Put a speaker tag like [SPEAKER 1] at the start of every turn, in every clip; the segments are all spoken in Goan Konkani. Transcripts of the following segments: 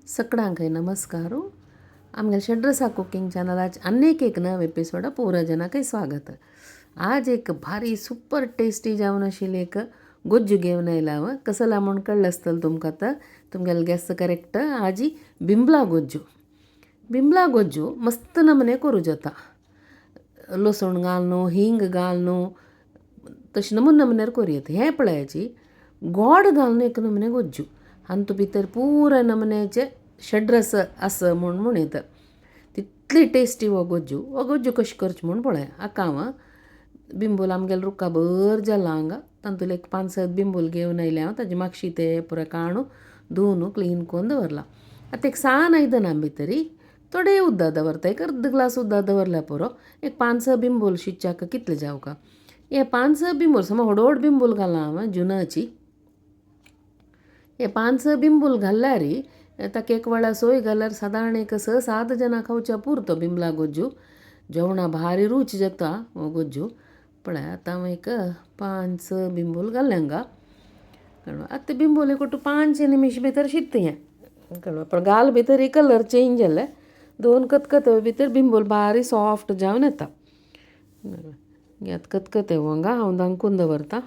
[SPEAKER 1] सकडांकय नमस्कार. आमगे षड्रसा कुकिंग चॅनलाच अनेक एक नव एपिसोड पूरा जनाकय स्वागत. आज एक भारी सुपर टेस्टी जावन आशिल्ली एक गोज्जू घेवन आयला हांव. कसला म्हूण कळ्ळें आसतलें तुमकां आतां, तुमगेले गॅस करेक्ट. आजी बिंबला गोज्जू. बिंबला गोज्जू मस्त नमने करूं जाता. लसूण घालून, हिंग घालून तशें नमुने नमुन्यार करूं येता. हें पळयाची गोड घालून एक नमुने गोज्जू आनी तूं भितर पुराय नमुन्याचे षड्रस आसा म्हूण म्हूण येता. तितली टेस्टी हो गोज्जू. हो गोज्जू कशें करचें म्हूण पळया. हाका हांव बिंबूल आमगेले रुखा भर जाला हांगा, तातूंतले एक 5-6 बिंबूल घेवन आयलें हांव. ताजे मागशी ते पुराय काडून धुवन क्लीन करून दवरलां. आतां एक सान आयदनां भितरी थोडे उदक दवरता, एक अर्द ग्लास उदक दवरल्यार पुरो. एक 5-6 बिंबूल शिजच्याक कितले जावका. हे 5-6 बिंबूल समज व्हड व्हड बिंबूल घालां हांव जुनाची. हे 5-6 बिंबूल घाल्यार ताका एक वेळा सोय घाल्यार सादारण एक 6-7 जाणां खावच्या पुरतो बिंबला गोज्जू. जेवणा भारी रूच जाता हो गोज्जू. पळय आतां हांव एक 5-6 बिंबूल घाल्लें हांगा. आतां बिंबूल एक 5 निमिश भितर शिजता हें कळ्ळें. पण घाल भितर कलर चेंज जाले, 2 कतकते भितर बिंबूल भारी सॉफ्ट जावन येता. आतां कतकते हांगा हांव धांकून दवरता.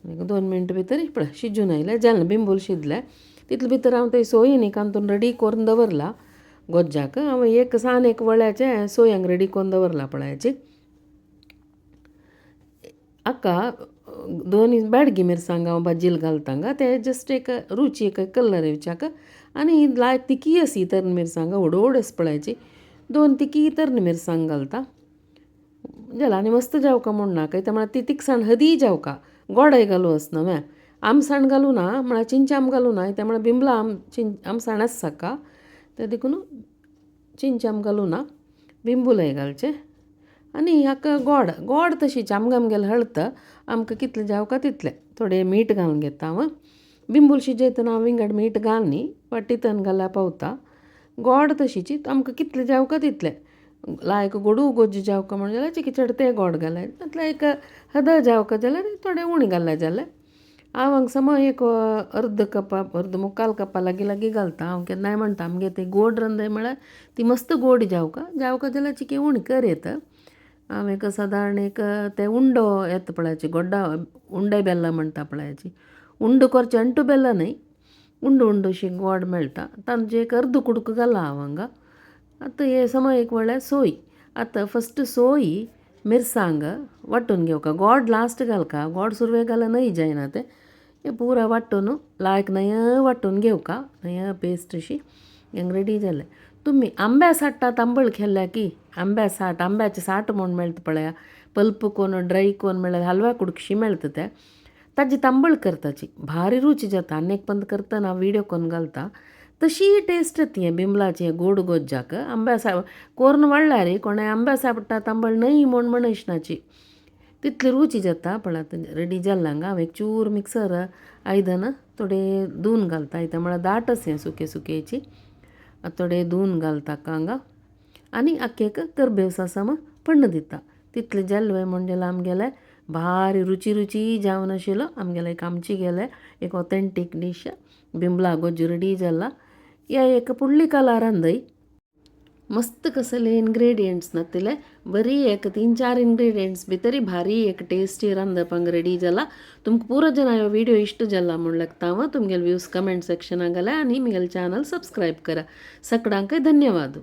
[SPEAKER 1] 2 मिनटां भितर पळय शिजून आयलें, जालें बिंबूल शिजलें. तितले भितर हांव ते सोय न्ही कांतून रेडी करून दवरला गोज्जाक. हांव एक सान एक वळ्याचें सोय हांगा रेडी करून दवरला पळयाची. हाका 2 बेडगी मिरसांग हांव भाजील घालता हांगा, ते जस्ट एक रुची एक कलर येवच्याक. आनी लायक तिकी आसी तर मिरसांग व्हड व्हड आसा पळयाची, 2 तिकी तर मिरसांग घालता जालें. आनी मस्त जावका म्हूण ना काय म्हळ्यार ती तिखसाण हदी जावका, गोडय घालूं आसना न्हय, आमसाण घालूं ना म्हळ्यार चिंच आम घालूं ना, ते म्हळ्यार बिंबला आम आमसाण आसा साका ते देखून चिंच आम घालूं ना, बिंबुलय घालचें. आनी हाका गोड गोड तशीच आमकां आमगेलें हळता आमकां कितलें जावका तितलें थोडें मीठ घालून घेता हांव. बिंबूल शिजयतना हांव विंगड मीठ घालनी, वाटीतन घाल्यार पावता. गोड तशीच आमकां कितलें जावका तितलें, लायक गोडू गोज्जू जावका म्हण जाल्यार चिकी चडते गोड घालाय, नातल्यार एक हद जावका जाल्यार थोडें उणी घाल्यार जालें. हांव हांगा समज एक अर्द कपा अर्द मुखाल कपा लागीं लागीं घालता. हांव केन्नाय म्हणटा आमगे ते गोड रंदय म्हळ्यार ती मस्त गोड जावका जावका जाल्यार चिकी उणी कर येता. हांव एक सादारण एक ते उंडो येता पळयाची गोड्डा उंडे बेल्लां म्हणटा पळयाची, उंडो करचें अंटू बेल्लां न्हय, उंडो उंडोशी गोड मेळटा, तांचे एक अर्द कुडको घाला हांव हांगा. आतां हे समज एक व्हडल्यार सोय. आतां फस्ट सोय मिरसांग वांटून घेवका, गोड लास्ट घालका, गोड सुरवेक घाल्यार न्हय जायना तें. हें पुरा वांटून लायक नय वांटून घेवका, नय पेस्ट अशी हांगा रेडी जालें. तुमी आंब्या साठा तांबळ केल्या की आंब्या साठ, आंब्याचे साठ म्हूण मेळटा पळया, पल्प कोन ड्राय कोन मेळ्ळ्यार हलव्या कुडकशी मेळटा ते, ताजी तांबळ करताची भारी रुची जाता. आनी एक पंद करतना हांव व्हिडियो कोन्न घालता, तशी टेस्ट येता हें बिंबलाचें गोड गोज्जाक. आंब्या सा कोर्न वाडल्यार कोणें आंब्या सापडटा तांबळ न्हय म्हूण म्हणनाची, तितली रुची जाता. पळय आतां रेडी जालें हांगा. हांव एक चूर मिक्सर आयदनां थोडें धुवन घालता, आयदनां म्हळ्यार दाट आसा हें सुके सुकेची, आतां थोडें धुवन घालता हांगा. आनी आख्खे करबेव सासम पण्ण दिता. तितलें जालें म्हूण जाल्यार आमगेलें भारी रुची रुची जावन आशिल्लो आमगेलें एक आमची गेलें एक ऑथेंटीक डीश बिंबला गोज्जू रेडी जाला. या एक पुडली कला रांदय, मस्त कसले इन्ग्रेडियंट्स नातिले, बरी एक 3-4 इन्ग्रेडियंट्स भितरी भारी एक टेस्टी रांदपाक रेडी जाला. तुमकां पुरो जन ह्यो व्हिडियो इश्ट जाला म्हूण लागता हांव. तुमगेले व्यूज कमेंट सेक्शनाक घाला आनी म्हगेलें चॅनल सबस्क्रायब करा. सगळ्यांकय धन्यवाद.